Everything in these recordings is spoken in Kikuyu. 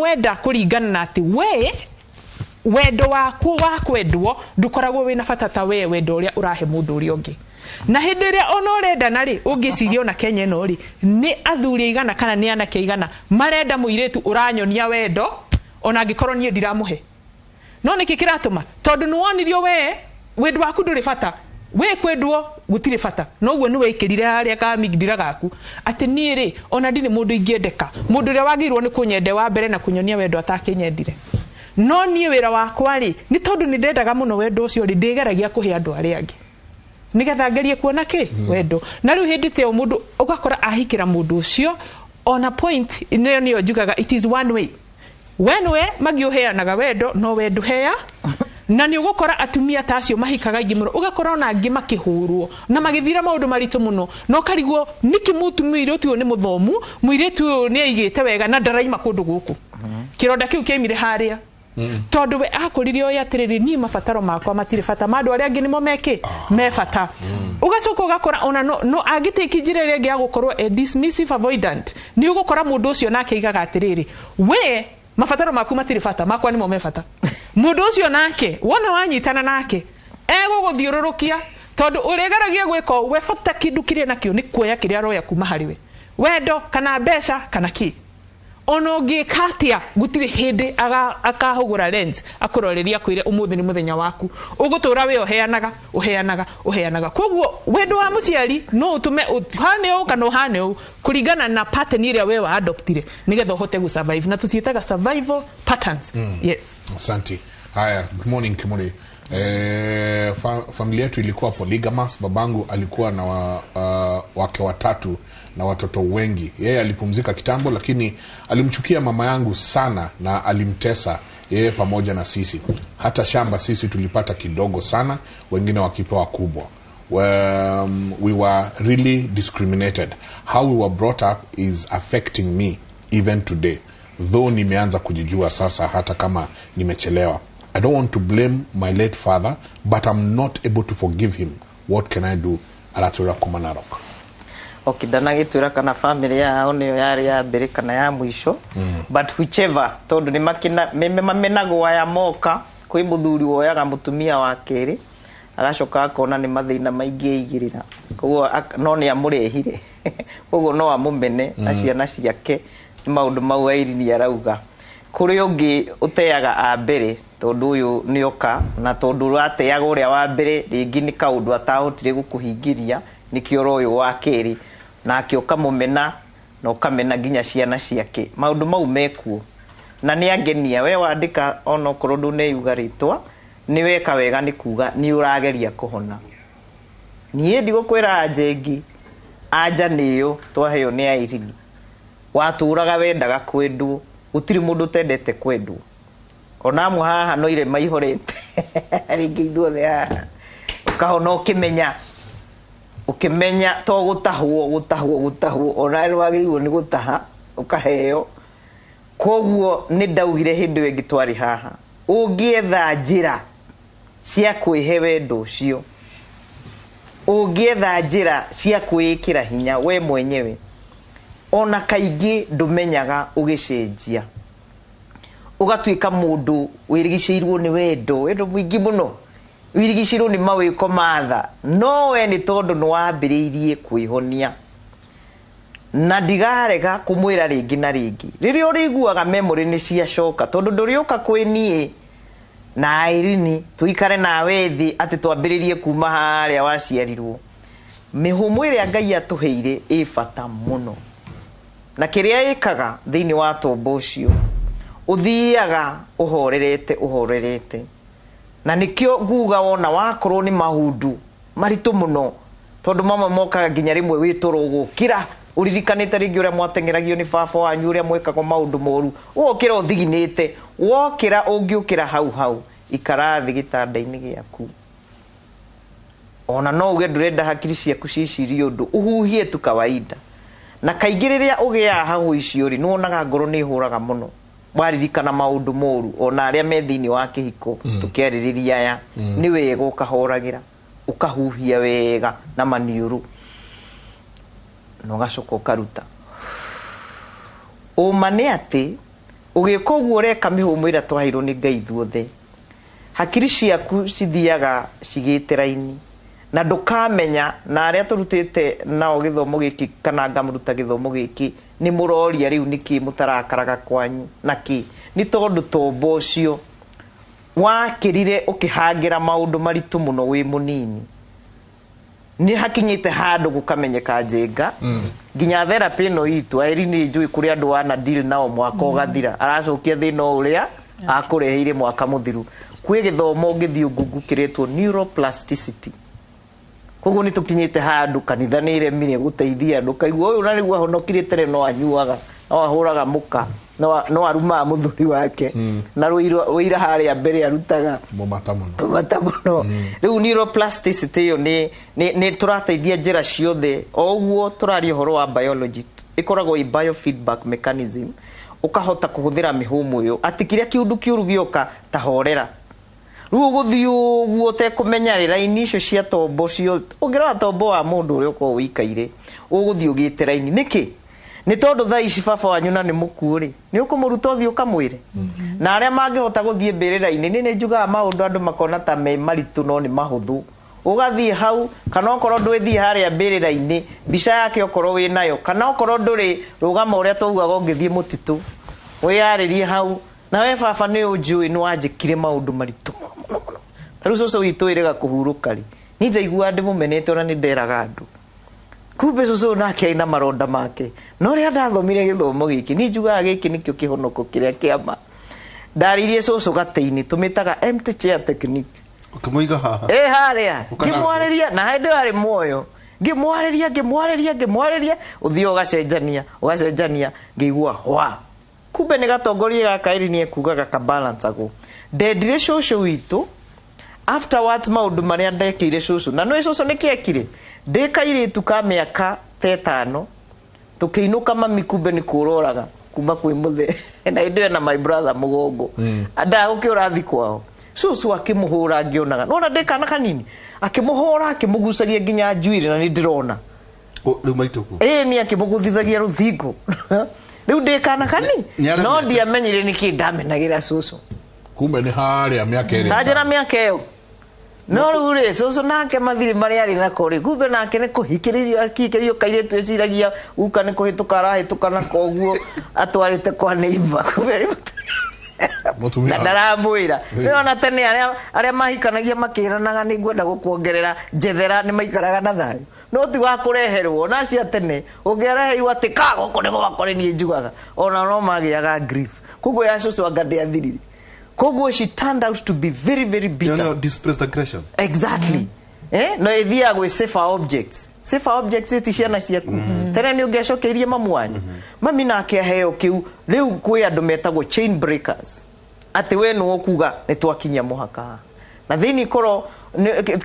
Ũramwenda kũringana na atĩ we wendo waku wa kwendwo ndũkoragwo wĩna bata ta we wendo ũrĩa ũrahe mũndũ ũrĩa ũngĩ. Na hĩndĩ ĩrĩa ona ũrendana rĩ, ũngĩciria ona Kenya ĩno rĩ, nĩ athuri aigana kana nĩ anake aigana marenda mũirĩtu ũranyonia wendo ona angĩkorwo niĩ ndiramũhe? No nĩkĩ kĩratũma? Tondũ nĩ wonirio we wendo waku ndũrĩ bata, we kwendwo gũtirĩ bata. Noguo nĩ wekĩrire harĩa kamigndira gaku atĩ niĩ rĩ, ona ndirĩ mũndũ ingĩendeka. Mũndũ ũrĩa wagĩrĩirwo nĩ kũnyende wa mbere na kũnyonia wendo atakĩnyendire, no niĩ wĩra wakwa rĩ, nĩ tondũ nĩ ndendaga mũno wendo ũcio rĩ, ndĩgeragia kũhe andũ arĩa angĩ nĩgetha ngerie kuona kĩ wendo. Na rĩu hĩndĩ ta ĩyo mũndũ ũgakora ahikĩra mũndũ ũcio ona point nĩyo nĩyo njugaga it is one way. We nĩwe magi ũheanaga wendo, no we ndũhea. Na nĩ ũgũkora atumia ta acio mahikaga aingĩ mũno, ũgakora ona angĩ makĩhũrwo na magĩthira maũndũ maritũ mũno, na ũkarigwo nĩkĩ mũirĩtu ũyũ nĩ mũthomu, mũirĩtu ũyũ nĩ aigĩte wega na ndaraima kũndũ gũkũ. Kĩronda kĩu kĩaimire harĩa tondũ we akũrire oĩ atĩrĩrĩ, niĩ mabataro makwa matirĩ bata, ma andũ arĩa angĩ nĩmo mekĩ me bata. Ũgacoka ũgakora ona no angĩtĩki njĩra ĩrĩa ĩngĩ ya gũkorwo e dismissive avoidant, nĩ ũgũkora mũndũ ũcio nake aigaga atĩrĩrĩ, we mabataro maku matirĩ bata, makwa nĩmo me bata. Mũndũ ũcio nake wona wanyitana nake egũgũthiũrũrũkia, tondũ ũrĩgeragia gwĩka ũũ, we bata kĩndũ kĩrĩa nakĩo nĩ kuoya kĩrĩa aroya kuma harĩ we, wendo kana mbeca kana kĩ. Ona ũngĩka atĩa, gũtirĩ hĩndĩ akahũgũra lens akũroreria akwĩre ũmũthĩ nĩ mũthenya waku. Ũgũtũra we ũheanaga, ũheanaga, ũheanaga. Koguo wendo wa mũciari no ũtũme ũhane ũũ kana ũhane ũũ kũringana na pattern ĩrĩa we wa adoptire nĩgetha ũhote gũ survive, na tũciĩtaga survival patterns, yes. Asante. Haya, good morning, Kimuli. Familia yetu ilikuwa polygamous. Babangu alikuwa na wake watatu na watoto wengi. Yeye alipumzika kitambo, lakini alimchukia mama yangu sana na alimtesa yeye pamoja na sisi. Hata shamba sisi tulipata kidogo sana, wengine wakipewa kubwa. We were really discriminated. How we were brought up is affecting me even today, though nimeanza kujijua sasa hata kama nimechelewa. I don't want to blame my late father, but I'm not able to forgive him. What can I do? Aratura kuma Narok. Okay, ndanagĩtwĩra kana family yao nĩyo yarĩ ya mbere kana ya mũico, but whichever, tondũ nĩ makĩna mamenagwo aya moka kwĩ mũthuri woyaga mũtumia wa kerĩ, agacoka akona nĩ mathĩna maingĩ eigĩrĩra, koguo no nĩ amũrehire, koguo no amũmene na ciana ciake. Nĩ maũndũ mau Irene arauga. Kũrĩ ũngĩ ũteaga a mbere, tondũ ũyũ nĩ oka na tondũ ũrateaga ũrĩa wa mbere, rĩngĩ nĩ kaũndũ atahotire gũkũhingĩria, nĩkĩo ũroyũ wa kerĩ nake ũkamũmena na ũkamena nginya ciana ciake. Maũndũ mau mekuo na nĩ angenia. We wandĩka, onokorwo ndũneyuga rĩtwa, nĩ weka wega, nĩ kuga nĩ ũrageria kũhona. Niĩ ndigũkwĩra anja ĩngĩ, anja nĩyo twaheo nĩ Irene. Watũraga wendaga kwendwo, gũtirĩ mũndũ ũtendete kwendwo. Ona amwe haha no irema ihorete rĩngĩ, ithuothe haha ũkahona ũkĩmenya, ũkĩmenya to gũtahwo, gũtahwo, gũtahwo, ona nĩ wagĩrĩirwo nĩ gũtaha ũkaheo. Koguo nĩ ndaugire hĩndĩ ĩyo ĩngĩ twarĩ haha, ũngĩetha njĩra cia kwĩhe wendo ũcio, ũngĩetha njĩra cia kwĩĩkĩra hinya we mwenyewe, ona kaingĩ ndũmenyaga ũgĩcenjia, ũgatuĩka mũndũ wĩrigicĩirwo nĩ wendo, wendo mũingĩ mũno, wĩrigicĩirwo nĩ mawĩko matha, no we nĩ tondũ nĩ wambĩrĩirie kwĩhonia. Na ndigarega kũmwĩra rĩngĩ na rĩngĩ, rĩrĩa ũrĩiguaga memory nĩ ciacoka, tondũ ndũrĩũka kwĩ niĩ na Irene tũikare nawe thĩ atĩ twambĩrĩrie kuma harĩa waciarirwo. Mĩhũmũ ĩrĩa Ngai atũheire ĩ bata mũno, na kĩrĩa ĩkaga thĩinĩ wa tombo ũcio ũthiaga ũhorerete, ũhorerete. Na nĩkĩo nguga wona wakorwo nĩ maũndũ maritũ mũno, tondũ mamwe mokaga nginya rĩmwe wĩ toro ũgũkĩra ũririkanĩte rĩngĩ ũrĩa mwateng'eragio nĩ baba wanyu, ũrĩa mwekagwo maũndũ moru, ũgokĩra ũthiginĩte. Wokĩra, ũngĩũkĩra hau hau, ikara thĩ gĩtanda-inĩ gĩaku, ona no uge ndũrenda hakiri ciaku cicirie ũndũ, ũhuhie tu kawaida. Na kaingĩ rĩrĩa ũgĩaga hahũ icio rĩ, nĩwonaga ngoro nĩ ĩhũraga mũno waririkana maũndũ moru, ona arĩa me thĩinĩ wa kĩhiko tũkĩarĩrĩria aya. Nĩ wega ũkahoragĩra, ũkahuhia wega na maniũrũ na ũgacoka ũkaruta. Ũma nĩ atĩ Ũgĩka ũguo ũreka mĩhũmũ ĩrĩa twaheirwo nĩ Ngai ithuothe, hakiri ciaku cithiaga cigĩte raini na ndũkamenya. Na arĩa tũrutĩte nao gĩthomo gĩkĩ kana ngamũruta gĩthomo gĩkĩ, nĩ mũroria rĩu nĩkĩ mũtarakaraga kwanyu na kĩ? Nĩ tondũ tombo ũcio wakĩrire ũkĩhangĩra maũndũ maritũ mũno wĩ mũnini, nĩ hakinyĩte handũ gũkamenyeka njenga. Nginya therapy ĩno itũ aĩri nĩ njũĩ kũrĩ andũ wana deal nao mwaka ũgathira aracokia thĩna o ũrĩa akũreheire mwaka mũthiru. Kwĩ gĩthomo ũngĩthiĩ ngungu kĩretwo neuroplasticity. Koguo nĩ tũkinyĩte handũ kanitha nĩ ĩremire gũteithia andũ, kaigua ũyũ na nĩguo ahonokire tene no anyuaga, no ahũraga mũka, no arumaga mũthuri wake na rũira harĩa mbere arutaga mũmata mũno. Bata mũno. Rĩu neuroplasticity ĩyo nĩ tũrateithia njĩra ciothe. O ũguo tũraria ũhoro wa biology, ĩkoragwo ĩ biofeedback mechanism, ũkahota kũhũthĩra mĩhũmũ ĩyo atĩ kĩrĩa kĩũndũ kĩũru gĩoka ta horera. Rĩu ũgũthiĩ ũguo ũtekũmenya rĩ, raini icio cia tombo cio ũngĩrora tombo wa mũndũ ũrĩa ũkoragwo ũikaire ũgũthiĩ ũgĩte raini. Nĩkĩ? Nĩ tondũ thaa ici baba wanyu na nĩ mũkuũ rĩ, nĩ ũkũmũruta ũthiĩ ũkamwĩre. Na arĩa mangĩhota gũthiĩ mbĩrĩra-inĩ, nĩ njugaga maũndũ andũ makona ta me maritũ no nĩ mahũthũ. Ũgathiĩ hau, kana okorwo ndwĩthiĩ harĩa mbĩrĩra-inĩ, mbica yake okorwo wĩ nayo, kana okorwo ndũrĩ, rũgama ũrĩa twaugaga ũngĩthiĩ mũtitũ wĩyarĩrie hau na we baba nĩ ũnjũĩ nĩ wanjĩkire maũndũ maritũ mũno mũno mũno. Ta rĩu cũcũ witũ ĩrĩga kũhurũka rĩ, niĩ ndaiguaga ndĩmũmenete, ona nĩ nderaga andũ kumbe cũcũ nake aina maronda make. No rĩrĩa ndathomire gĩthomo gĩkĩ, niĩ njugaga gĩkĩ nĩkĩo kĩhonoko kĩrĩa kĩama ndarĩirie cũcũ gatĩ-inĩ, tũmĩtaga empty chair technique. Ũkĩmũiga haha. Ĩ harĩa ngĩmwarĩria na hĩndĩ ĩyo arĩ muoyo, ngĩmwarĩria, ngĩmwarĩria, ngĩmwarĩria, ũthiĩ ũgacenjania ũgacenjania, ngĩigua hwa kumbe nĩ gatongoria gaka ĩrĩ nĩ ekugaga kabalancagwo. Ndendire cũcũ witũ afterwards maũndũ marĩa ndekĩire cũcũ, na nĩ cũcũ nĩkĩ ekire ndĩ kairĩtu ka mĩaka ta 5, tũkĩinũka mami kumbe nĩ kũroraga kuma kwĩ mũthee na hĩndĩ ĩyo na my brother mũgongo ndagũkĩũra thi kwao. Cũcũ akĩmũhũra ngĩonaga nona ndĩ kana kanini, akĩmũhũra akĩmũgucagia nginya njuĩrĩ na nĩ ndĩrona. Rĩu maitũ kuo. Ĩĩ, nĩ akĩmũgũthithagia rũthingo rĩu ndĩ kana kani. Nĩ no ndiamenyire nĩkĩ ndamenagĩra cũcũ. Kumbe nĩ harĩa mĩaka ĩrĩ. Tanjĩra mĩaka ĩyo no rĩu rĩ, cũcũ nake mathirĩ marĩa arĩ nako rĩ, kumbe nake nĩ kũhikĩrĩrio akĩhikĩrĩrio kairĩtu eciragia guka nĩ kũhĩtũka arahĩtũka na koguo atwarĩte kwa neighbor, kumbe nĩ mũtumia na ndaramwĩra nĩ ona tene arĩa mahikanagia makĩranaga nĩ ngwenda gũkuongerera njethera nĩ maikaraga na thayũ, no ti wa kũreherwo na acio a tene ũngĩareheirwo atĩ ka gũkũ nĩ gwakwa nĩ niĩ njugaga ona no magĩaga grief. Koguo ya cũcũ anga ndĩathirire, koguo she turned out to be very very bitter. Nĩyo displaced aggression. Exactly. No ithiaga gwĩ safer objects. Safer objects ti ciana ciaku. Tene nĩ ũngĩacokeirie mamu wanyu, mami nake aheo kĩu. Rĩu kwĩ andũ metagwo chain breakers, atĩ we nĩwe ũkuga nĩ twakinya mũhaka haha. Na thĩinĩ korwo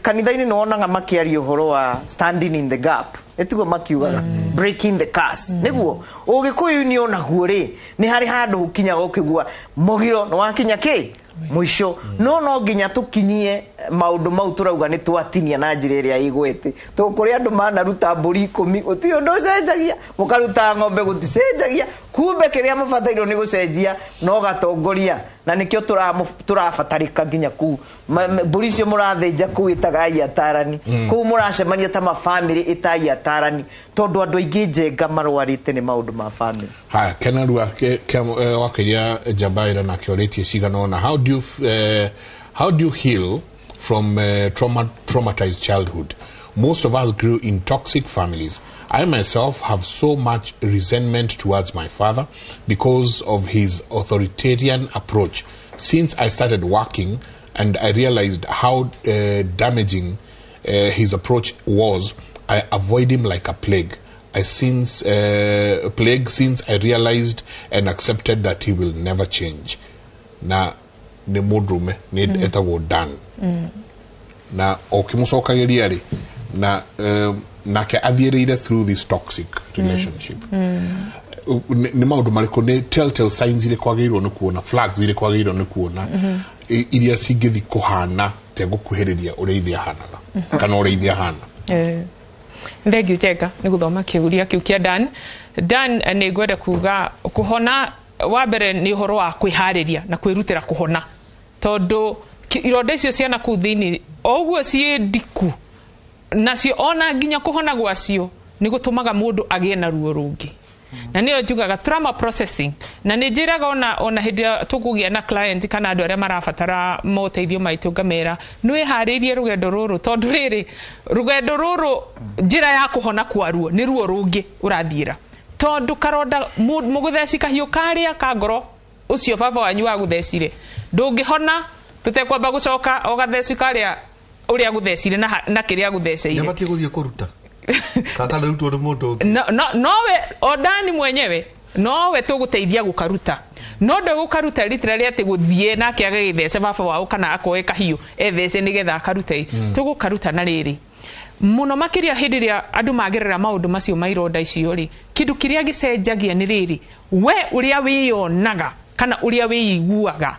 kanitha-inĩ nĩ wonaga makĩaria ũhoro wa standing in the gap, nĩtiguo makiugaga breaking the curse. Nĩguo ũgĩkũyũ-inĩ onaguo rĩ, nĩ harĩ handũ ũkinyaga ũkĩgua mũgiro nĩ wakinya kĩ mũico. No nginya tũkinyie maũndũ mau tũrauga nĩ twatinia na njĩra ĩrĩa ĩgwete tondũ kũrĩ andũ manaruta mbũri 10 gũtirĩ ũndũ ũcenjagia, mũkaruta ng'ombe gũticenjagia, kumbe kĩrĩa mũbatairwo nĩ gũcenjia no gatongoria, na nĩkĩo tũrabatarĩka nginya kũu. Mbũri icio mũrathĩnja kũu ĩtagai atarani, kũu mũracemania ta mabamĩrĩ ĩtai atarani, tondũ andũ aingĩ njenga marwarĩte nĩ maũndũ ma bamĩrĩ. Haya, kenarua wakiria njabaira nake orĩtie cigana ũna. How do you heal from traumatized childhood? Most of us grew in toxic families. I myself have so much resentment towards my father because of his authoritarian approach. Since I started working and I realized how damaging his approach was, I avoid him like a plague. I since plague since I realized and accepted that he will never change. Na nĩ mũndũrũme nĩ etagwo Dan. Na ũkĩmũcokagĩria rĩ, na nake athiĩrĩire through this toxic relationship. Nĩ maũndũ marĩkũ, nĩ telltale signs irĩkũ agĩrĩirwo nĩ kuona, flags irĩkũ agĩrĩirwo nĩ kuona iria cingĩthi kũhana tegũkuhĩrĩria ũrĩa ithe ahanaga kana ũrĩa ithe ahana? Thengiũ Njenga nĩ gũthoma kĩũria kĩu kĩa Dan. Dan, nĩ ngwenda kuga kũhona Wa mbere nĩ ũhoro wa kwĩharĩria na kwĩrutĩra kũhona, tondũ ironda icio ciana kũu thĩinĩ o ũguo ciĩ ndiku nacio, ona nginya kũhona gwacio nĩ gũtũmaga mũndũ agĩe na ruo rũngĩ. Na nĩyo njugaga trauma processing, na nĩ njĩraga ona hĩndĩ ĩrĩa tũkũgĩa na client kana andũ arĩa marabatara moteithio maitũ, ngamera nĩ wĩharĩirie rũgendo rũrũ, tondũ rĩrĩ rũgendo rũrũ njĩra ya kũhona kwaruo nĩ ruo rũngĩ ũrathiĩra, tondũ karonda mũgũtheci kahiũ karĩa ka ngoro ũcio baba wanyu wagũthecire ndũngĩhona tũtekwamba gũcoka o gatheci karĩa ũrĩa gũthecire na kĩrĩa gũtheceire. Nĩabatiĩ gũthiĩ kũruta kaka rĩrutwo nĩ mũndũ ũngĩ? Nowe o ndani mwenyewe nowe tũgũteithia gũkaruta, no ndũgũkaruta literally atĩ gũthiĩ nake agagĩthece baba wao kana akoe kahiũ ethece nĩgetha akarute. Tũgũkaruta na rĩrĩ mũno makĩria hĩndĩ ĩrĩa andũ magerera maũndũ macio ma ironda icio rĩ, kĩndũ kĩrĩa gĩcenjagia nĩ rĩrĩ, we ũrĩa wĩyonaga kana ũrĩa wĩiguaga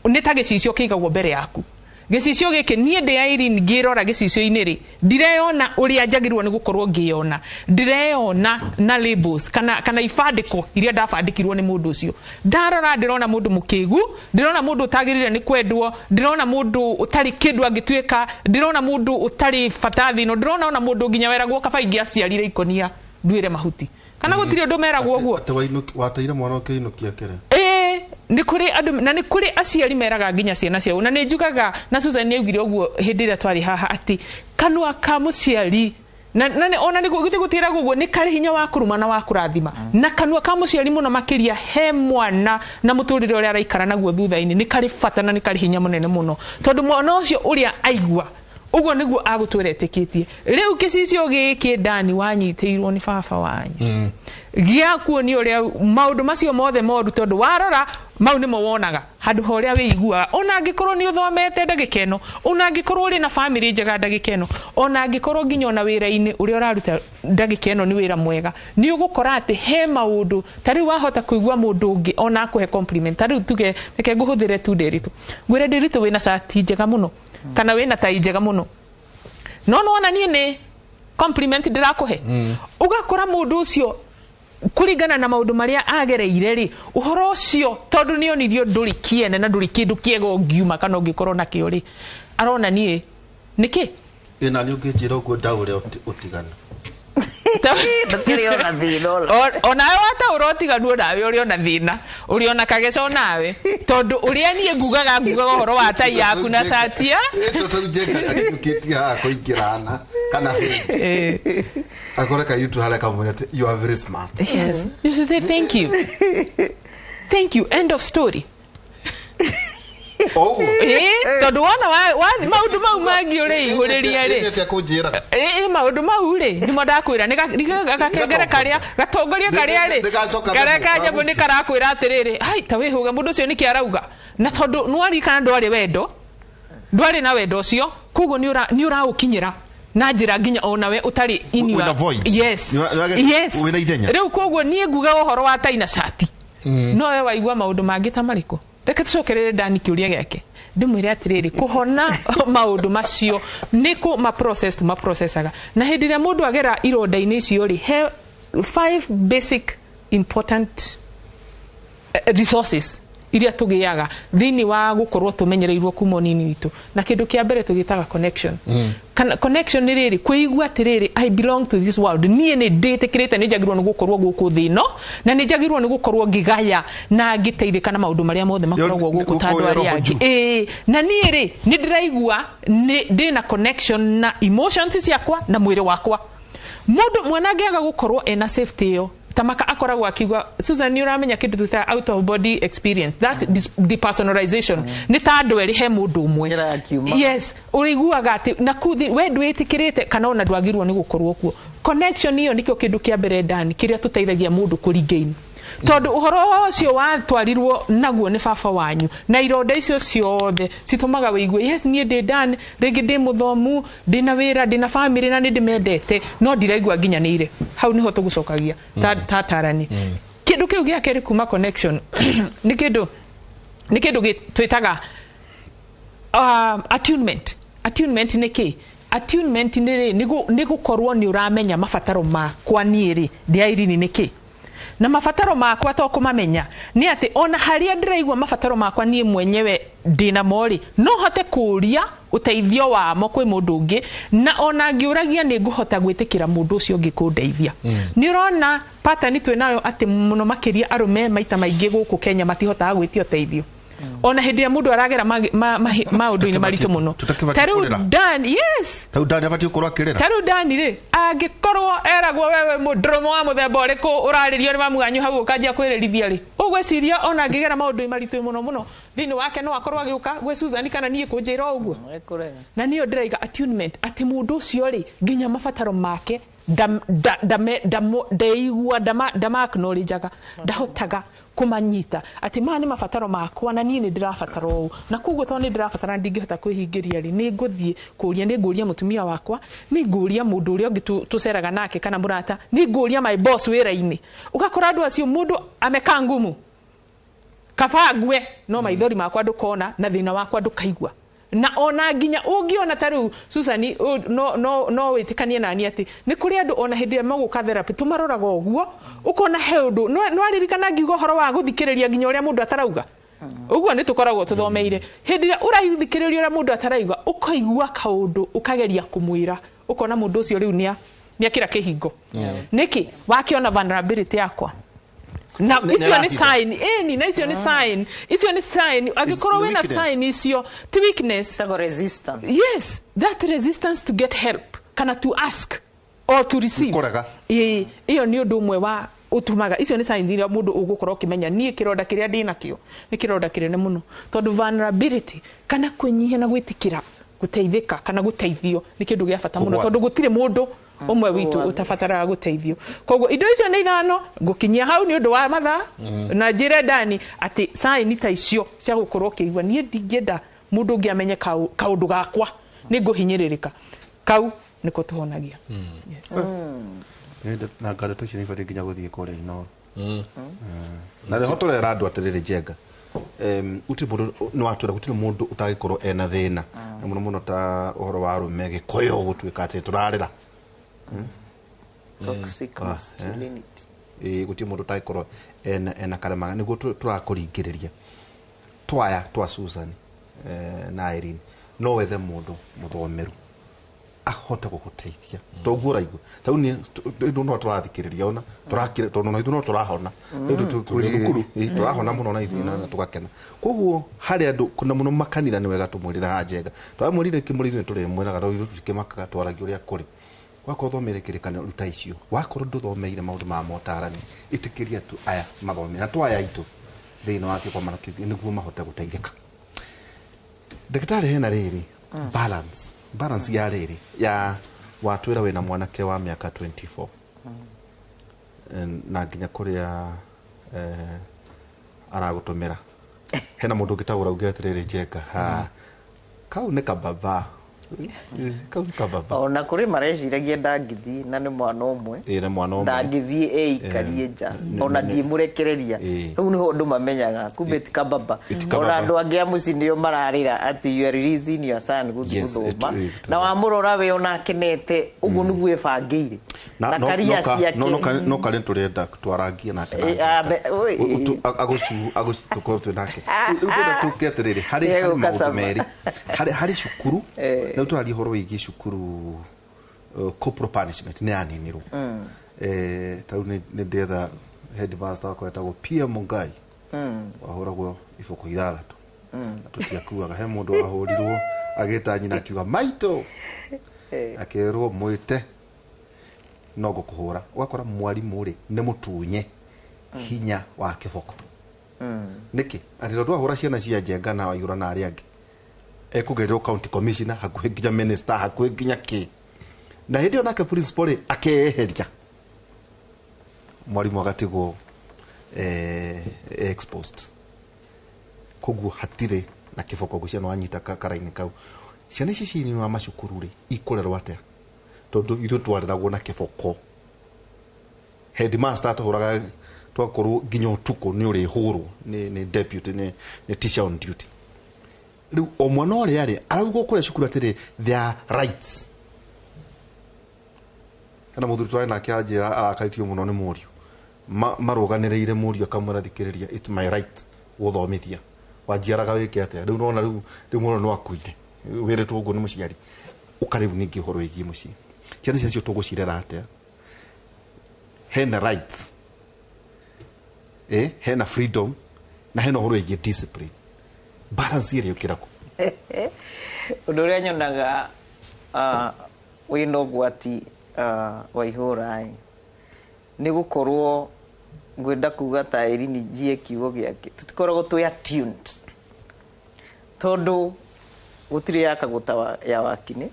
nĩ ta gĩcicio kĩigagwo mbere yaku. Gĩcicio gĩkĩ niĩ ndĩ Irene ngĩrora gĩcicio-inĩ rĩ, ndireyona ũrĩa njagĩrĩirwo nĩ gũkorwo ngĩyona, ndĩreyona na labels kana ibandĩko iria ndabandĩkirwo nĩ mũndũ ũcio. Ndarora ndĩrona mũndũ mũkĩgu, ndĩrona mũndũ ũtagĩrĩire nĩ kwendwo, ndĩrona mũndũ ũtarĩ kĩndũ angĩtuĩka, ndĩrona mũndũ ũtarĩ bata thĩ ĩno, ndĩrona ona mũndũ nginya weragwo kaba ingĩaciarire ikonia nduĩre mahuti, kana gũtirĩ ũndũ meragwo ũguo. Atĩ wateire mwana ũkĩinũkia kĩrĩa? Ĩĩ, nĩ kũrĩ andũ na nĩ kũrĩ aciari meraga nginya ciana ciao, na nĩ njugaga na Susan nĩ augire ũguo hĩndĩ ĩrĩa twarĩ haha atĩ kanua ka mũciari na ona nĩ gũthiĩ gũtigĩra ũguo nĩ karĩ hinya wa kũruma na wa kũrathima, na kanua ka mũciari mũno makĩria he mwana na mũtũrĩre ũrĩa araikara naguo thutha-inĩ nĩ karĩ bata na nĩ karĩ hinya mũnene mũno, tondũ mwana ũcio ũrĩa aigua ũguo nĩguo agũtwĩra etĩkĩtie. Rĩu gĩcicio gĩkĩ ndani wanyitĩirwo nĩ baba wanyu gĩa kuonia ũrĩa maũndũ macio mothe moru, tondũ warora mau nĩmo wonaga handũ ha ũrĩa wĩiguaga. Ona angĩkorwo nĩ ũthomete ndagĩka ĩno, ona angĩkorwo ũrĩ na bamĩrĩ njega ndagĩka ĩno, ona angĩkorwo nginya ona wĩra-inĩ ũrĩa ũraruta ndagĩka ĩno nĩ wĩra mwega, nĩ ũgũkora atĩ he maũndũ ta rĩu wahota kũigua mũndũ ũngĩ ona akũhe compliment. Ta rĩu tuge reke ngũhũthĩre tu Ndĩritũ, ngwĩre Ndĩritũ wĩna cati njega mũno kana wĩna tai njega mũno, no nĩwona niĩ nĩ compliment ndĩrakũhe. Ũgakora mũndũ ũcio kũringana na maũndũ marĩa agereire rĩ, ũhoro ũcio tondũ nĩ onirio ndũrĩ kĩene na ndũrĩ kĩndũ kĩega ũngiuma kana ũngĩkorwo nakĩo rĩ, arona niĩ nĩkĩ. Ĩ na nĩ ũngĩnjĩra ũguo ndaũre ũtiganu? Ndũkĩrĩ ona thĩna ona. Onawe wataũra ũtiganu onawe ũrĩ ona thĩna, ũrĩ ona kageca onawe, tondũ ũrĩa niĩ ngugaga ũhoro wa tai yaku na catia. Ĩ, tondũ Njenga akiũkĩtie haha kũingĩrana kana bengi. Akore kairĩtu harĩa kamwĩra atĩ, you are very smart. Yes. You should say thank you. Thank you. End of story. O ũguo? Ĩ, tondũ wona maũndũ mau mangĩ ũrĩihũrĩria rĩ. Ĩ, atĩa kũnjĩra? Ĩ, maũndũ mau rĩ, nĩmo ndakwĩra, nĩ gakengere karĩa, gatongoria karĩa rĩ, Nĩ gacoka karĩa nyamũ, ka nyamũ nĩ kagucia. karakwĩra atĩrĩrĩ, hai, ta wĩhũge mũndũ ũcio nĩkĩ arauga? Na tondũ nĩwaririkana ndwarĩ wendo, ndwarĩ na wendo ũcio, koguo nĩ ũraũkinyĩra na njĩra nginya onawe ũtarĩ in Wĩna your void. Yes. Yes. Wĩna ithenya. Rĩu koguo niĩ nguga ũhoro wa tai na cati, no we waigua maũndũ mangĩ ta marĩkũ? Reke tũcokerere Dani kĩũria gĩake, ndĩmwĩre atĩrĩrĩ, kũhona maũndũ macio nĩ kũ ma process tũmaprocessaga, na hĩndĩ ĩrĩa mũndũ agera ironda-inĩ icio rĩ, he 5 basic important resources iria tũgĩaga thĩinĩ wa gũkorwo tũmenyereirwo kuma ũnini witũ. Na kĩndũ kĩa mbere tũgĩtaga connection. Kana connection nĩ rĩrĩ, kwĩigua atĩrĩrĩ, I belong to this world, niĩ nĩ ndĩtĩkĩrĩte nĩ njagĩrĩirwo nĩ gũkorwo gũkũ thĩ ĩno, na nĩ njagĩrĩirwo nĩ gũkorwo ngĩgaya na ngĩteithĩka na maũndũ marĩa mothe makoragwo gũkũ ta andũ Gũkũ arĩa roho angĩ. juu. Ĩĩ, na niĩ rĩ nĩ ndĩraigua nĩ ndĩna connection na emotions ciakwa na mwĩrĩ wakwa. Mũndũ mwana angĩaga gũkorwo ena safety ĩyo, tamaka akoragwo akiuga, Susan, nĩ ũramenya kĩndũ twĩtaga out of body experience, that depersonalization, nĩ ta andũ erĩ he mũndũ ũmwe. Njĩra ya kiuma. Yes, ũrĩiguaga atĩ na kuu we ndwĩtĩkĩrĩte kana ona ndwagĩrĩirwo nĩ gũkorwo kuo. Connection ĩyo nĩkĩo kĩndũ kĩa mbere ndani kĩrĩa tũteithagia mũndũ kũregain, tondũ ũhoro ũcio watwarirwo naguo nĩ baba wanyu na ironda icio ciothe citũmaga wĩigue, yes, niĩ ndĩ done, rĩngĩ ndĩ mũthomu, ndĩna wĩra, ndĩna family na nĩ ndĩmendete, no ndiraigua nginyanĩire. Hau nĩho tũgũcokagia ta tarani. Kĩndũ kĩu gĩa kerĩ kuma connection nĩ kĩndũ twĩtaga attunement. Attunement nĩ kĩ? Attunement nĩ rĩ, nĩ gũkorwo nĩ ũramenya mabataro makwa niĩ rĩ ndĩ Irene nĩ kĩ. Na mabataro makwa to kũmamenya nĩ atĩ ona harĩa ndĩraigua mabataro makwa niĩ mwenyewe ndĩna mo rĩ, no hote kũũria ũteithio wamo kwĩ mũndũ ũngĩ, na ona ngĩũragia nĩ ngũhota gwĩtĩkĩra mũndũ ũcio ũngĩ kũndeithia. Nĩ ũrona pattern twĩ nayo atĩ mũno makĩria arũme maita maingĩ gũkũ Kenya matihotaga gwĩtia ũteithio ona hĩndĩ ĩrĩa mũndũ aragera maũndũ-inĩ maritũ mũno. Tũtakĩbatiĩ Ta rĩu kũrĩra. Dan, yes. Tau ndani abatiĩ gũkorwo akĩrĩra. Ta rĩu Dani rĩ, angĩkorwo eragwo wewe mũndũrũme wa mũthemba ũrĩkũ ũrarĩrio nĩ mamu wanyu hau ũkanjia kwĩrĩrithia rĩ, ũgwĩciria ona angĩgera maũndũ maritũ mũno mũno thĩinĩ wake no akorwo agĩũka gwĩ Susan kana niĩ kũnjĩra o ũguo? Ekũrega. Na niyo ndĩraiga attunement atĩ mũndũ ũcio rĩ, nginya mabataro make ndeigua ndama acknowledgeaga, ndahotaga kũmanyita atĩ maya nĩ mabataro makwa na niĩ nĩ ndĩrabatara ũũ, na koguo tondũ nĩ ndĩrabatara ndingĩhota kwĩhingĩria rĩ, nĩ ngũthiĩ kũria, nĩ ngũria mũtumia wakwa, nĩ ngũria mũndũ ũrĩa ũngĩ tũceraga nake kana mũrata, nĩ ngũria my boss wĩra-inĩ. Ũgakora andũ acio mũndũ amekaa ngumu kaba ngue no maithori makwa ndũkona na thĩna wakwa ndũkaigua. Na ona nginya ũngĩona ta rĩu Susan, no wĩtĩkanie nani atĩ nĩ kũrĩ andũ ona hĩndĩ ĩrĩa magũka therapy tũmaroraga ũguo ũkona he ũndũ no aririkana ngiuga ũhoro wa gũthikĩrĩria nginya ũrĩa mũndũ atarauga ũguo nĩ tũkoragwo tũthomeire. Hĩndĩ ĩrĩa ũrathikĩrĩria ũrĩa mũndũ atarauga ũkaigua kaũndũ ũkageria kũmwĩra, ũkona mũndũ ũcio rĩu nĩakĩra kĩhingo. Nĩkĩ wakĩona vulnerability yakwa na icio nĩ nĩarahitha. sign ĩni, na icio nĩ sign, icio nĩ sign angĩkorwo Nĩ wĩna weakness. sign icio ti weakness. Ĩtagwo resistance. Yes, that resistance to get help kana to ask or to receive. Kũrega. Ĩĩ, ĩyo nĩ ũndũ ũmwe wa ũtũmaga icio nĩ sign iria mũndũ ũgũkorwo ũkĩmenya niĩ kĩronda kĩrĩa ndĩ nakĩo nĩ kĩronda kĩnene mũno, tondũ vulnerability kana kwĩnyihia na gwĩtĩkĩra gũteithĩka kana gũteithio nĩ kĩndũ gĩa bata mũno, Kũgwata. tondũ gũtirĩ mũndũ ũmwe witũ Kũgwata. ũtabataraga gũteithio. Koguo indo icio nĩ ithano ngũkinyia hau nĩ ũndũ wa mathaa, na njĩre Dani atĩ sign ta icio cia gũkorwo ũkĩigua niĩ ndingĩenda mũndũ ũngĩ amenye kaũndũ gakwa nĩ ngũhinyĩrĩrĩka, kau nĩko tũhonagia. Yes. Na ngari icio nĩ ibatiĩ nginya gũthiĩ kũrĩa Inooro na rĩho tũrera andũ atĩrĩrĩ njenga, gũtirĩ mũndũ nĩ watwĩra gũtirĩ mũndũ ũtangĩkorwo ena thĩna, na mũno mũno ta ũhoro wa arũme gĩkũyũ gũtuĩka atĩ tũrarĩra. Toxic masculinity. Ĩĩ, gũtirĩ mũndũ ũtangĩkorwo ena karema nĩguo tũrakũringĩrĩria twaya twa Susan na Irene, no wethe mũndũ mũthomeru ahote gũgũteithia toguo ũraigua tau nĩ no tũrathikĩrĩria ona tũrakire tondũ na ithuĩ no tũrahona. Rĩu Tũrĩ thukuru. Ĩĩ, tũrahona mũno na ithuĩ na tũgakena. Koguo harĩ andũ na mũno makanitha nĩ wega tũmwĩrĩre haha njenga twamwĩrire kĩmũrĩ ithuĩ tũrĩmwĩraga tondũ ithuĩ tũtikĩmakaga twaragia ũrĩa kũrĩ. Wakorwo ũthomeire kĩrĩkanĩro ruta icio, wakorwo ndũthomeire maũndũ ma motarani ĩtĩkĩria tu aya mathome na twaya aitũ thĩinĩ wa kĩgomano kĩu nĩguo mahote gũteithĩka. Ndagĩtarĩ, hena rĩrĩ balance ya rĩrĩ ya watwĩra wĩna mwanake wa mĩaka 24 na nginya kũrĩa aragũtũmĩra hena mũndũ ũngĩtagũra uge atĩrĩrĩ njenga ha kau nĩ kababa. Kau nĩ kababa. Ona kũrĩ mareciragia ndangĩthiĩ na nĩ mwana ũmwe. Ĩĩ, nĩ mwana ũmwe. Ndangĩthiĩ ĩikarie nja ona ndiĩmũrekereria. Rĩu nĩho andũ mamenyaga kumbe ti kababa. Ti kababa. Ona andũ angĩ a mũciĩ nĩo mararĩra atĩ you are releasing your son gũthiĩ Yes, gũthoma, na wamũrora we ona akenete ũguo nĩguo ĩbangĩire na karia ciake. No karĩ tũrenda twarangie nake na Eh, njĩra. oi. Agũcu tũkorwo twĩ nake. Rĩu ndĩrenda tũke atĩrĩrĩ harĩ Egũka maũndũ cama. merĩ harĩ cukuru. Rĩu tũraria ũhoro wĩgiĩ cukuru, corporal punishment nĩ yaninirwo. Ta rĩu nĩ ndetha headmaster wakwa etagwo P.M. Mungai wahũragwo iboko ithathatũ na tũtiakuaga. He mũndũ wahũrirwo agĩta nyina akiuga maitũ, akĩrwo mwĩte no ngũkũhũra. Ũgakora mwarimũ rĩ nĩ mũtunye hinya wa kĩboko. Nĩkĩ atĩ tondũ wahũra ciana cia njenga na waihũra na arĩa angĩ ekũgererwo county commissioner hakuhĩ nginya minister hakuhĩ nginya kĩ, na hĩndĩ ĩyo nake principal rĩ akeyeheria, mwarimũ agatigwo exposed. Koguo hatirĩ na kĩboko ngũcia no wanyita karaini kau. Ciana ici ciĩ thĩinĩ wa macukuru rĩ ikũrerwo atĩa tondũ ithuĩ twareragwo na kĩboko? Headmaster atũhũraga twakorwo nginya ũtukũ nĩ ũrĩhũrwo nĩ deputy nĩ teacher on duty. Rĩu o mwana ũrĩa rĩ araugwo kũrĩa cukuru atĩrĩ their rights hena mũthuri twarĩ nake anjĩra arakarĩtio mũno nĩ mũriũ. Marũganĩrĩire mũriũ akamwĩra, "Thikĩrĩria, it's my right gũthomithia, wanjiaraga wĩke atĩa?" Rĩu nona rĩu mwana no akuire wĩrĩtwo ũguo nĩ mũciari. Ũka rĩu ningĩ ũhoro wĩgiĩ mũciĩ, ciana icio tũgũcirera atĩa? Hena rights, hena freedom na hena ũhoro wĩgiĩ discipline. Balance ĩrĩa ĩkĩra kũ? Ũndũ ũrĩa nyonaga wĩna ũgwati wa ihũra ĩ nĩ gũkorwo ngwenda kuga ta Irini njie kiugo gĩake, tũtikoragwo twĩ attuned tondũ gũtirĩ yakagwo ta ya wakinĩ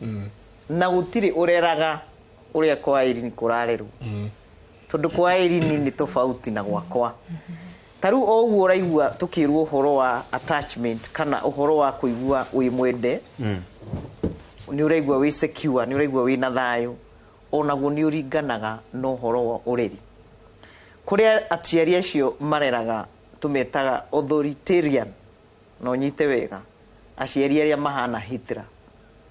na gũtirĩ ũreraga ũrĩa kwa Irini kũrarerwo, tondũ kwa Irini nĩ tofauti na gwakwa. Ta rĩu o ũguo ũraigua tũkĩrwo ũhoro wa attachment kana ũhoro wa kũigua wĩ mwende, nĩ ũraigua wĩ secure, nĩ ũraigua wĩ na thayũ, onaguo nĩ ũringanaga na ũhoro wa ũreri kũrĩa aciari acio mareraga. Tũmetaga authoritarian, na ũnyite wega, aciari arĩa mahana Hitler.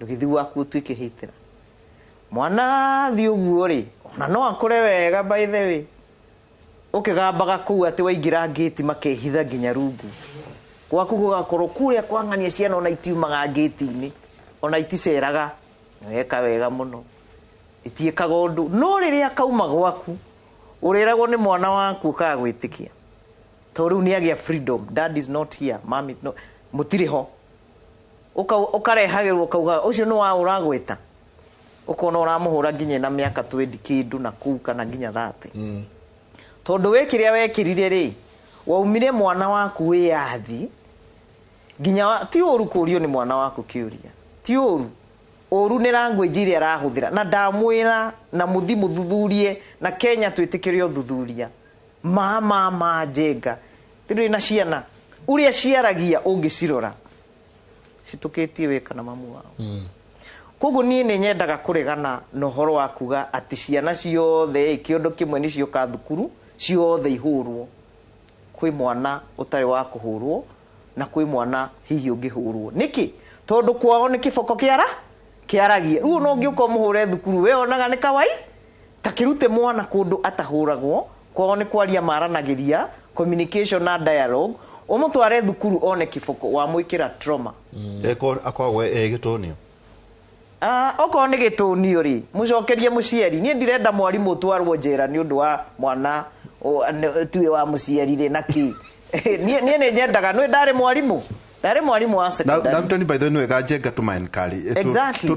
Ndũgĩthiĩ gwaku ũtuĩke Hitler, mwana athiĩ ũguo rĩ, ona no akũre wega. By the way, ũkĩgambaga kũu atĩ waingĩra ngĩti makehitha nginya rungu gwaku, gũgakorwo kũrĩa kwang'ania ciana ona itiumaga ngĩti-inĩ, ona iticeraga, weka wega mũno, itiĩkaga ũndũ. No rĩrĩa kauma gwaku ũrĩragwo nĩ mwana waku, ũkaga gwĩtĩkia tondũ rĩu nĩ agĩa freedom. Dad is not here, mom is not, mũtirĩ ho. Ũkarehagĩrwo ũkauga ũcio nĩ wa ũragwĩta, ũkona ũramũhũra nginya na mĩaka 20 kĩndũ na kũu kana nginya 30, tondũ we kĩrĩa wekĩrire rĩ, waumire mwana waku wĩyathi nginya ti ũru kũrio nĩ mwana waku kĩũria, ti ũru. Ũru nĩ language ĩrĩa arahũthĩra. Na ndamwĩra na mũthi mũthuthurie, na Kenya twĩtĩkĩre ũthuthuria ma njenga tondũ na ciana ũrĩa ciaragia ũngĩcirora citũkĩtie we kana mamu wao. Koguo niĩ nĩ nyendaga kũregana na ũhoro wa kuga atĩ ciana ciothe kĩondo kĩmwe nĩ cioka thukuru ciothe ihũrwo. Kwĩ mwana ũtarĩ wa kũhũrwo na kwĩ mwana hihi ũngĩhũrwo. Nĩkĩ? Tondũ kwao nĩ kĩboko kĩara kĩaragia. Rĩu no ũngĩũka ũmũhũre thukuru, we onaga nĩ kawai ta kĩrute mwana kũndũ atahũragwo kwao nĩ kwaria maranagĩria, communication na dialogue, ũmũtware thukuru one kĩboko, wamwĩkĩra trauma. Akoragwo e gĩtũnio. Ah, okorwo nĩ gĩtũnio rĩ, mũcokerie mũciari. Niĩ ndirenda mwarimũ twarwo njera nĩ ũndũ wa mwana tuĩ wa mũciari rĩ na kĩ. Niĩ nĩ nyendaga nĩ ndarĩ mwarimũ, ndarĩ mwarimũ wa na secondary. Arutani, by the way, nĩ wega njenga tũma encourage Exactly.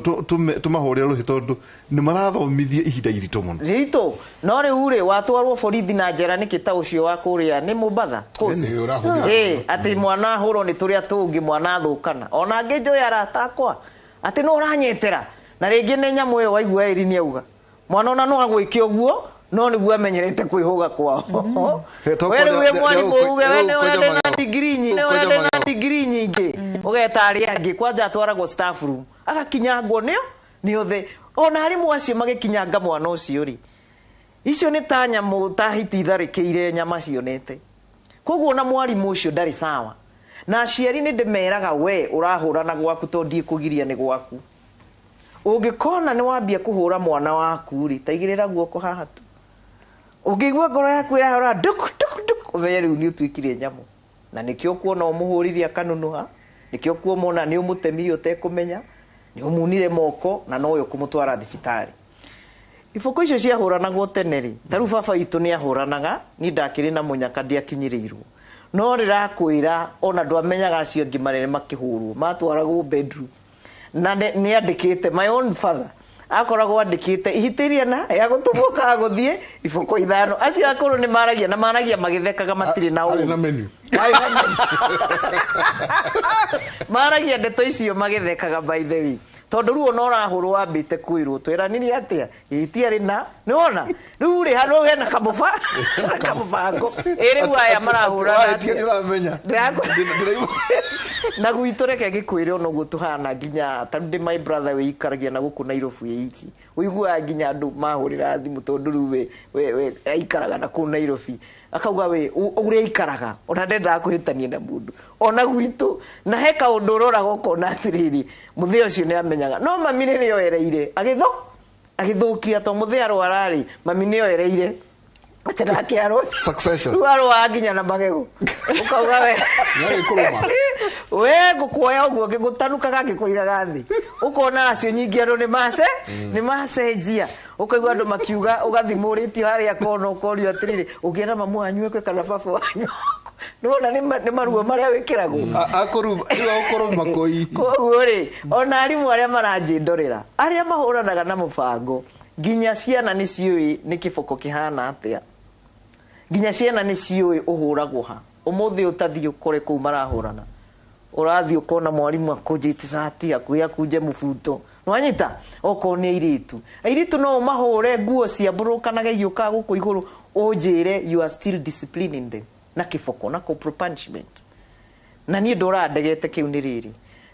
tũmahũrĩre rũhĩ tondũ nĩ marathomithia ihinda iritũ mũno. Ritũ no rĩu rĩ, watwarwo borithi na njera nĩkĩ? Ta ũcio wa kũrĩa nĩ Mombatha Coast. Nĩ ũrahũthĩra. Ĩ atĩ mwana ahũrwo nĩ tũrĩa tũngĩ, mwana athũkana ona angĩ njũĩ arata akwa atĩ no ũranyetera na rĩngĩ nĩ nyamũ ĩyo waigua ĩri nĩ auga mwana ona no agwĩke ũguo, no nĩguo amenyerete kwĩhũga kwao. He, to We rĩu wĩ kwenda- mwarimũ uge we nĩ ũkwenja ũrĩa ndĩ na magego. digiri nyingĩ, Ũkwenja ũrĩa ndĩ na magego. digiri nyingĩ, ũgeta arĩa angĩ kwanja atwaragwo staff room agakinyangwo nĩo nĩ othe, ona arimũ acio magĩkinyanga mwana ũcio rĩ, icio nĩ ta nyamũ ta hiti itharĩkĩire nyama cionete. Koguo na mwarimũ ũcio ndarĩ sawa. Na aciari nĩ ndĩmeraga, we ũrahũrana gwaku to ndiĩkũgiria nĩ gwaku, ũngĩkona nĩ wambia kũhũra mwana waku rĩ, taigĩrĩra guoko haha tu, ũngĩigua ngoro yaku ĩrahũra nduk nduk nduk, ũmenye rĩu nĩ ũtuĩkire nyamũ. Na nĩkĩo kuona ũmũhũrire akanunuha, nĩkĩo kuomona nĩ ũmũtemire ũtekũmenya, nĩ ũmunire moko na nowe ũkũmũtwara thibitarĩ. Iboko icio ciahũranagwo tene rĩ, ta rĩu baba witũ nĩ ahũranaga, niĩ ndakĩrĩ na mũnyaka ndiakinyĩrĩirwo, no rĩrakwĩra ona ndwamenyaga acio angĩ marere makĩhũrwo matwaragwo bedroom na nĩ andĩkĩte. My own father akoragwo andĩkĩte ihĩtĩria na ya gũtũmwo ka gũthiĩ iboko 5. Acio akũrũ nĩ maragia na maragia magĩthekaga, matirĩ na Arĩ ũru. na menu. Marĩ na menu. Maragia ndeto icio magĩthekaga, by the way, tondũ rĩu ona ũrahũrwo wambĩte kwĩrwo tweranire atĩa ihĩtia rĩna nĩwona rĩu rĩ handũ hena kamũba na kamũbango ĩ rĩu aya marahũrana Wahĩtia atĩa? nĩ ũramenya. Na gwitũ reke ngĩkwĩre ona ũguo tũhana nginya ta rĩu ndĩ my brother wĩikaragia na gũkũ Nairobi wĩ iki, ũiguaga nginya andũ mahũrĩra thimũ tondũ rĩu we aikaraga na kũu Nairobi, akauga we ũrĩa aikaraga ona ndendaga kũhĩtania na mũndũ ona gwitũ. Na he kaũndũ ũroraga ũkona atĩrĩrĩ, mũthee ũcio nĩ amenyaga no mami rĩrĩa oereire agĩthũkia to mũthee arwara rĩ, mami nĩ oereire. Atĩ nake arũ Succession. Rĩu arũaga nginya na magego ũkauga we Nĩarĩkũrũma. We ngũkuoya ũguo ngĩgũtanukaga ngĩkũigaga thĩ ũkona acio nyingĩ andũ nĩ mace nĩ macenjia ũkaigua andũ makiuga ũgathimũrĩtio harĩa kona ũkorio atĩrĩrĩ ũngĩenda mamu wanyu ekwe kana baba wanyu nĩwona nĩ maruo marĩa wĩkĩragwo Akũruma kũi. Koguo rĩ ona arimũ arĩa maranjĩndorera arĩa mahũranaga na mũbango nginya ciana nĩ ciũĩ nĩ kĩboko kĩhana atĩa nginya ciana nĩ ciũĩ ũhũragwo ha ũmũthĩ ũtathiĩ ũkore kũu marahũrana ũrathiĩ ũkona mwarimũ akũnjĩte cati hakuhĩ akunje mũbuto nĩwanyita okorwo nĩ airĩtu airĩtu no ũmahũre nguo ciambũrũkanaga igiũkaga gũkũ igũrũ ũnjĩre you are still disciplining them na kĩboko na corporal punishment na niĩ ndũraga ndegete kĩu nĩ rĩrĩ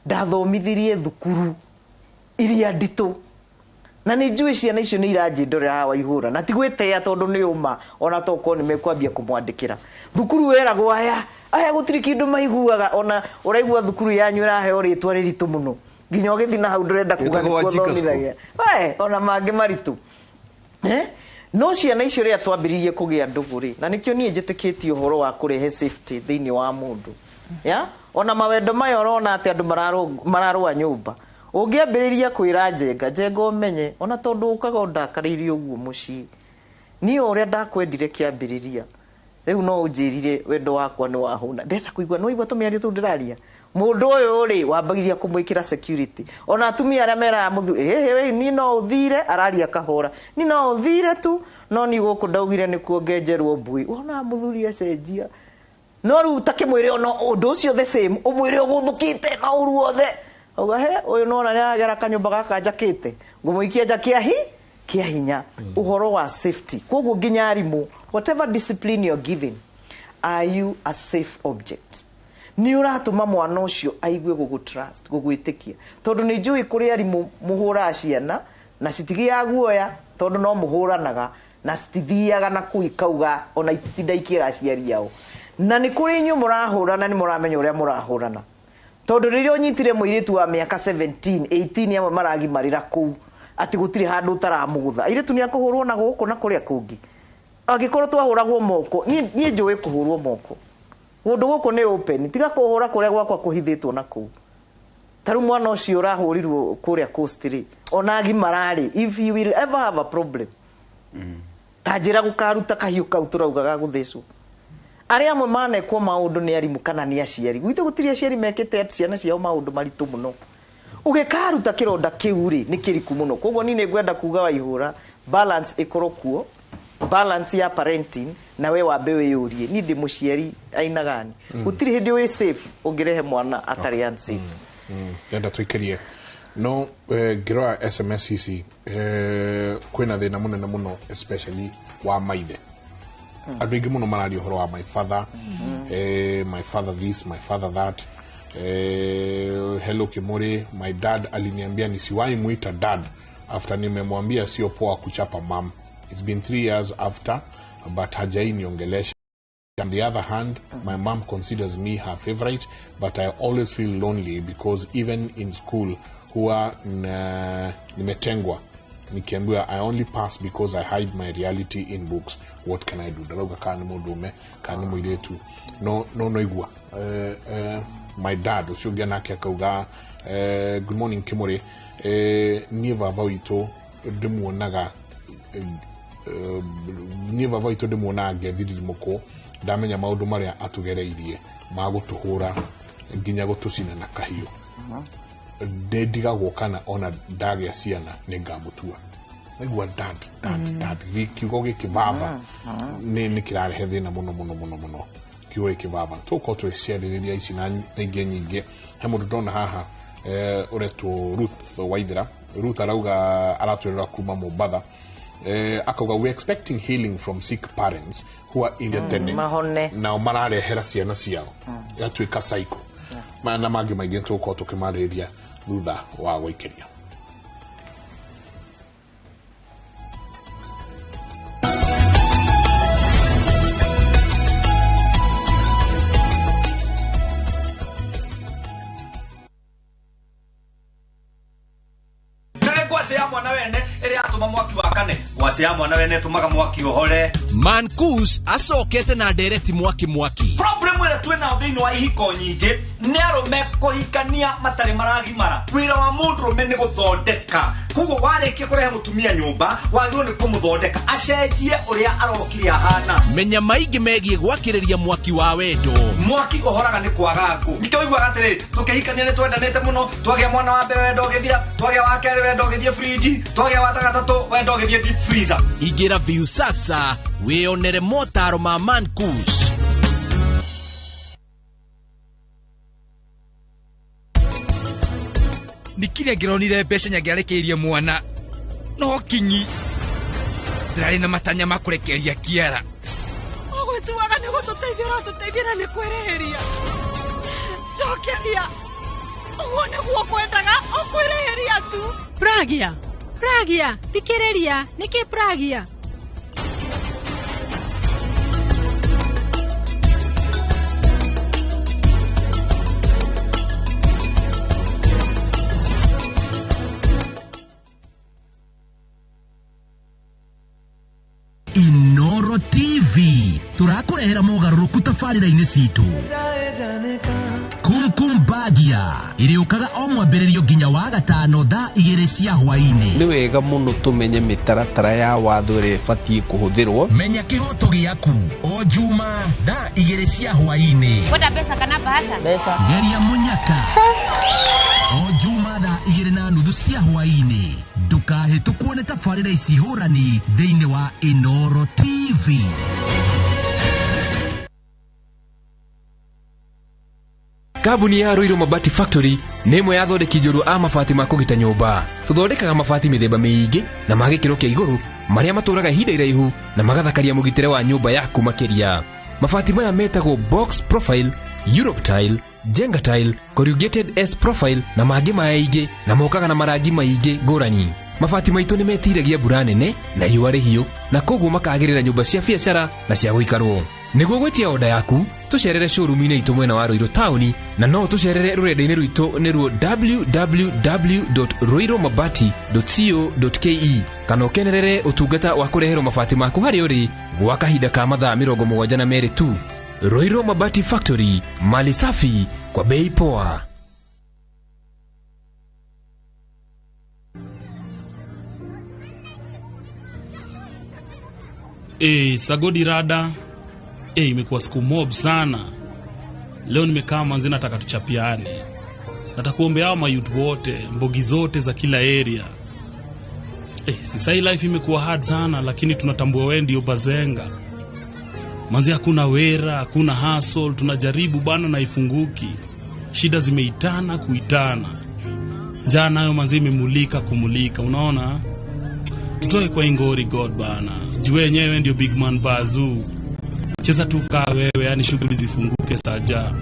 ndathomithirie thukuru iria nditũ na nĩ njũĩ ciana icio nĩ iranjĩndorera haha Waihũra na ti gwĩtĩa tondũ nĩ ũma ona tokorwo nĩ mekwambia kũmwandĩkĩra thukuru weragwo aya aya gũtirĩ kĩndũ maiguaga ona ũraigua thukuru yanyu ĩraheo rĩtwa rĩritũ mũno nginya ũgĩthiĩ na hau ndũrenda kuga Ĩtagwo nĩkuo Wajika School. thomithagia we ona mangĩ maritũ. No ciana icio rĩrĩa twambĩrĩirie kũgĩa ndũgũ rĩ na nĩkĩo niĩ njĩtĩkĩtie ũhoro wa kũrehe safety thĩinĩ wa mũndũ ya ona mawendo maya ũrona atĩ andũ mararũa nyũmba ũngĩambĩrĩria kwĩra njenga njenga ũmenye ona tondũ ũkaga ũndakarĩire ũguo mũciĩ niĩ o ũrĩa ndakwendire kĩambĩrĩria rĩu no ũnjĩrire wendo wakwa nĩ wahũna ndĩrenda kũigua nĩ waigua tũmĩario tũu ndĩraria mũndũ ũyũ rĩ wambagĩria kũmwĩkĩra security ona atumia arĩa meraga mũthuri ĩhĩ niĩ no ũthire araria kahora niĩ no ũthire tu no niĩ gũkũ ndaugire nĩkuo ngenjerwo mbui wonaga mũthuri acenjia no rĩu ta kĩmwĩre ona ũndũ ũcio the same ũmwĩre ũgũthũkĩte na ũru wothe auga he ũyũ nona nĩaragera kanyũmba gaka njakĩte ngũmũikia nja kĩa hinya ũhoro wa safety koguo nginya arimũ whatever discipline you're giving are you a safe object nĩ ũratũma mwana ũcio aigue gũgũ trust gũgwĩtĩkia tondũ nĩ njũĩ kũrĩ arimũ mũhũraga ciana na citigiaga guoya tondũ no mũhũranaga na citithiaga na kũu ikauga ona ititinda ikĩra aciari ao na nĩ kũrĩ inyuĩ mũrahũrana nĩ mũramenya ũrĩa mũrahũrana tondũ rĩrĩa ũnyitire mũirĩtu wa mĩaka 17 18 amwe maragimarĩra kũu atĩ gũtirĩ handũ ũtaramũgũtha airĩtu nĩ akũhũrwo na gũkũ na kũrĩa kũngĩ angĩkorwo twahũragwo moko niĩ njũĩ kũhũrwo moko kũndũ gũkũ nĩ open tiga kũhũra kũrĩa gwakwa kũhithĩtwo na kũu ta rĩu mwana ũcio ũrahũrirwo kũrĩa coast rĩ ona agimararĩ if he will ever have a problem ta njĩra gũkaruta kahiũ kau tũrauga ga gũthecwo arĩa amwe manekwo maũndũ nĩ arimũ kana nĩ aciari gwitũ gũtirĩ aciari mekĩte atĩ ciana ciao maũndũ maritũ mũno ũgĩkaruta kĩronda kĩu rĩ nĩ kĩriku mũno koguo niĩ nĩ ngwenda kuga Waihũra balance ĩkorwo kuo balance ya parenting na we wambe wĩyũrie niĩ ndĩ mũciari aina gani gũtirĩ hĩndĩ wĩ safe ũngĩrehe mwana atarĩ unsafe. Ndenda tũikĩrie no ngĩrora SMS ici kwĩna thĩna mũnene mũno especially wa maithe andũ aingĩ mũno mararia ũhoro wa my father, my father this, my father that. Hello Kimuri, my dad aliniambia nisiwahi muita dad after nimemwambia sio poa kuchapa mam. It's been 3 years after but hajai niongelesha. On the other hand, my mom considers me her favorite, but I always feel lonely because even in school huwa nimetengwa nikiambiwa I only pass because I hide my reality in books. What can I do? Ndarauga kana nĩ mũndũrũme kana nĩ mũirĩtu no no no igua my dad ũcio ũngĩ nake akauga good morning Kimuri, niĩ baba witũ ndĩmuonaga niĩ baba witũ ndĩmuonaga ngethiririmũkwo ndamenya maũndũ marĩa atũgereirie ma gũtũhũra nginya gũtũcina na kahiũ ndĩndigagwo kana ona ndagĩa ciana nĩ ngamũtua. Naigua dad dad dad kiugo gĩkĩ baba nĩ kĩrarehe thĩna mũno mũno mũno mũno kiugo gĩkĩ baba tũgũkorwo tũgĩciarĩrĩria ici na ingĩ nyingĩ. He mũndũ ndona haha ũretwo Ruth Waithera. Ruth arauga aratwĩrĩra kuma Mombatha. Akauga we expecting healing from sick parents who are in the tene mahone nao mararehera ciana ciao igatuĩka psycho maya na mangĩ maingĩ tũgũkorwo tũkĩmarĩrĩria thutha wa gũikĩria. Ngwacĩ ya mwana wene ĩrĩa atũmĩte Ũratũma mwaki wakane. Ngwacĩ ya mwana wene ĩtũmaga mwaki ũhore. Mankush acokete na ndereti mwaki mwaki. Problem ĩrĩa twĩ nayo thĩinĩ wa ihiko nyingĩ nĩ arũme kũhikania matarĩ maragimara. Wĩra wa mũndũrũme nĩ gũthondeka. Koguo warĩkia kũrehe mũtumia nyũmba wagĩrĩirwo nĩ kũmũthondeka acenjie ũrĩa arokire ahana. Menya maingĩ megiĩ gwakĩrĩria mwaki wa wendo. Mwaki ũhoraga nĩ kwaga ngũ. Nĩkĩo ũiguaga atĩrĩ, tũkĩhikania nĩ twendanĩte mũno, twagĩa mwana wa mbere wendo ũgĩthira, twagĩa wa kerĩ wendo ũgĩthiĩ fridge, twagĩa wa gatatũ wendo ũgĩthiĩ deep freezer. Ingĩra Viusasa wĩyonere motaro ma Mankush. Nikiri angĩronire mbeca nyangĩarekereirie mwana no kinyi ndĩrarĩ na matanya ma kũrekereria kĩara. Ũgwĩtuaga nĩ gũtũteithia ũratũteithia na nĩ kwĩrĩhĩria. Njokeria ũguo nĩguo kwendaga ũkwĩrĩhĩria tu. Pragia, Pragia, thikĩrĩria, nĩkĩ Pragia? Inoro TV tũrakũrehera mogarũrũku tabarĩra-inĩ citũ. Kumkum Bagia ĩrĩũkaga o mwambĩrĩrio nginya wa gatano thaa 2 cia hwaĩ-inĩ. Nĩ wega mũno tũmenye mĩtaratara ya watho ĩrĩa ĩbatiĩ kũhũthĩrwo. Menya kĩhoto gĩaku o Juma thaa 2 cia hwaĩ-inĩ. Kwenda mbeca kana bahasa? Mbeca. Geria mũnyaka o Juma thaa 2:30 cia hwaĩ-inĩ. Ndũkahĩtũkwo nĩ tabarĩra ici hũrani thĩinĩ wa Inoro TV. Kambuni ya Ruiru Mabati Factory nĩ ĩmwe ya athondeki njorua a mabati ma kũgita nyũmba. Tũthondekaga mabati mĩthemba mĩingĩ na ma gĩkĩro kĩa igũrũ marĩa matũraga ihinda iraihu na magathakaria mũgitĩre wa nyũmba yaku makĩria. Mabati maya metagwo box profile, Europe tile, Jenga tile, corrugated S profile na mangĩ maingĩ na mokaga na marangi maingĩ ngũrani. Mabati maitũ nĩ metiragia mbura nene na riũa rĩhiũ na koguo makagĩrĩra nyũmba cia biacara na cia gũikarwo. Nĩguo gwĩtia oda yaku tũcerere showroom-inĩ itũ mwena wa Ruiru taũni na no tũcerere rũrenda-inĩ rwitũ nĩruo www.ruirumabati.co.ke kana ũkenerere ũtungata wa kũreherwo mabati maku harĩa ũrĩ gwa kahinda ka mathaa 72 tu. Ruiru Mabati Factory, mali safi kwa bei poa. Sagodi rada. Imekuwa siku mob sana. Leo nimekaa manzi nataka tuchapiane. Nataka kuombea hao mayouth wote, mbogi zote za kila area. Sasa hii life imekuwa hard sana lakini tunatambua wewe ndio bazenga. Manzi hakuna wera, hakuna hustle, tunajaribu bana na ifunguki. Shida zimeitana kuitana. Njaa nayo manzi imemulika kumulika, unaona? Tutoe kwa ingori God bana. Jiwe yenyewe ndio big man bazoo. Cheza tu kaa wewe, yani shughuli zifunguke saja.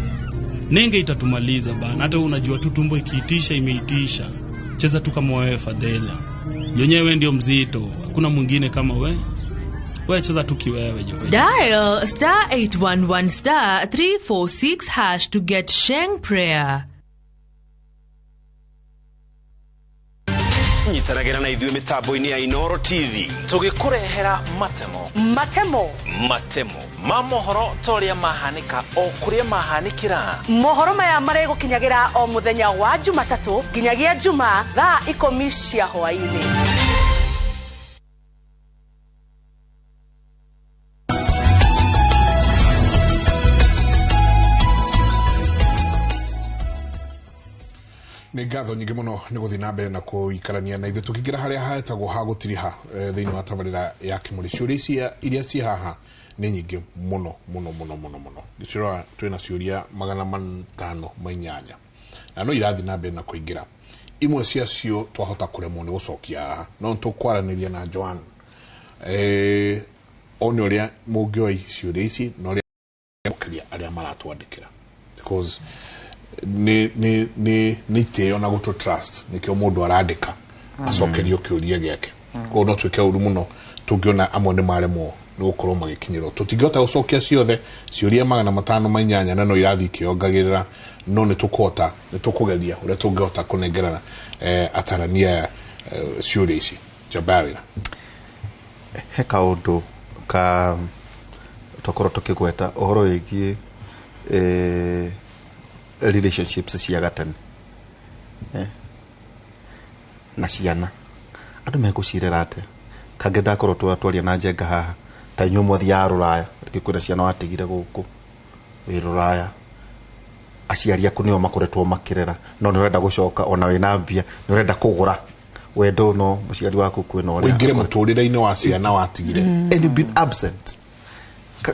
Nenge itatumaliza bana. Hata unajua tu tumbo ikiitisha imeitisha. Cheza tu kama wewe Fadela. Yenyewe ndio mzito, hakuna mwingine kama we. Wewe cheza tu kiwewe jope. Dial star 811 star 346 hash to get Sheng prayer. Nyitanagĩra na ithuĩ mĩtambo-inĩ ya Inoro TV tũgĩkũrehera matemo matemo matemo ma mohoro ta ũrĩa mahanĩka o kũrĩa mahanĩkĩra. Mohoro maya marĩgũkinyagĩra o mũthenya wa Jumatatũ nginyagia Jumaa thaa 10 cia hwaĩ-inĩ. Nĩ ngatho nyingĩ mũno nĩ gũthiĩ na mbere na kũikarania na ithuĩ tũkĩingĩra harĩa hetagwo ha gũtiriha thĩinĩ wa tabarĩra ya Kĩmũrĩ. Ciũria ici iria ciĩ haha nĩ nyingĩ mũno mũno mũno mũno mũno. Ngĩcirora twĩna ciũria 508 na no irathiĩ na mbere na kũingĩra. Imwe ciacio twahota kũremwo nĩ gũcokia haha no tũkwaranĩria na Joan one ũrĩa mũngĩoya ciũria ici na ũrĩa mũkĩria arĩa maratwandĩkĩra because ni itĩo na gũtũ trust nikio mũndũ arandĩka acokerio kĩũria gĩake. Koguo no twĩke ũru mũno tũngĩona amwe nĩ maremwo nĩ gũkorwo magĩkinyĩrwo. Tũtingĩhota gũcokia ciothe ciũria 508 na no irathiĩ ikĩongagĩrĩra, no nĩ tũkũhota, nĩ tũkũgeria ũrĩa tũngĩhota kũnengerana atarania ciũria ici. Njamba ya wĩra. He kaũndũ ka twakorwo tũkĩgweta ũhoro wĩgiĩ relationships cia gatene na ciana, andũ mekũcirera atĩa? Kangĩ ndakorwo twaria na Njenga haha, ta inyuĩ mwathiaga rũraya, rĩngĩ kwĩna ciana watigire gũkũ wĩ rũraya, aciari aku nĩo makoretwo makĩrera, no nĩ ũrenda gũcoka, ona wĩna mbia nĩ ũrenda kũgũra wendo, no mũciari waku kwĩna ũrĩa ũingĩre mũtũrĩre-inĩ wa ciana watigire. And you've been absent.